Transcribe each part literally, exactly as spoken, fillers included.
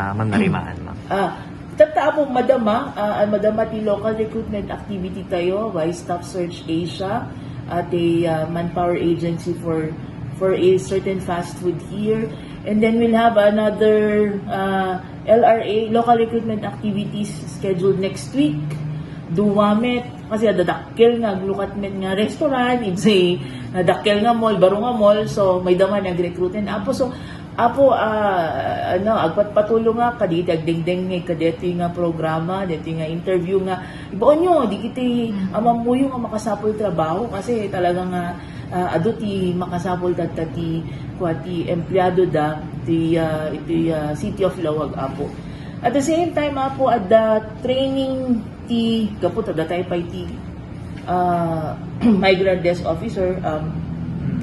Ah, Ma'am Narimaan, ma'am. Ah, tatta, Apo, madama, ah, madama ti local recruitment activity tayo by Staff Search Asia, ah, ti, ah, manpower agency for for a certain fast food here. And then we'll have another, ah, L R A, local recruitment activities scheduled next week. Duwa met, kasi adda dakkel nga aglukat met nga restaurant, it's a, ah, dakkel nga mall, baro nga mall, so maydama nga agrecruit. And Apo, so, Apo, ah, ano, agpatpatulongak kadagiti agdengdengngeg kadagiti nga programa, dagiti nga interview nga ibaonyo, dagiti, ah, mammuyo nga makasapul trabaho, kasi talaga nga, ah, adu ti makasapul tatta ti, kua, ti empleado da, ti, ah, iti, ah, City of Laoag, Apo. At the same time, Apo, adda training ti, gapu ta datay pay ti, ah, migrant desk officer, um,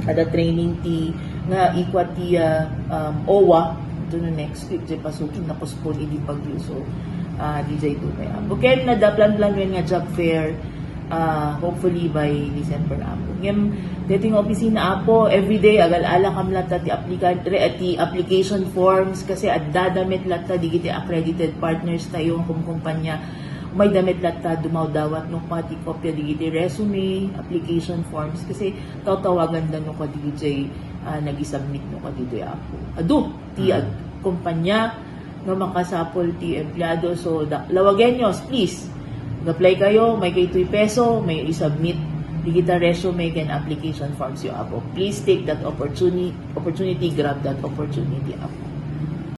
adda training ti, nga ikua ti, ah, um, owa, ito no next week, di pasukin, na-postpone idi Bagyo. So, ah, di jay dumay, Apo. Ken adda plan-plan wen nga job fair, ah, hopefully by December, Apo. Ngem, dagiti nga opisina, Apo, everyday, agal-alakam latta ti applica-, re-, ti application forms, kasi adda da met latta dagiti accredited partners tayo, nga kumkumpanya, umayda met latta dumawdawat no kua ti kopia dagiti resume, application forms, kasi tawtawaganda no kua dagiti, ah, nag-submit no kua ditoy, Apo. Adu, ti ag-, kumpanya nga makasapul ti empleado. So, da, lawagenyo, please. Mag-apply kayo, may kaytoy peso, may isubmit dagiti resume ken application forms yo, Apo. Please take that opportunity, opportunity, grab that opportunity, Apo.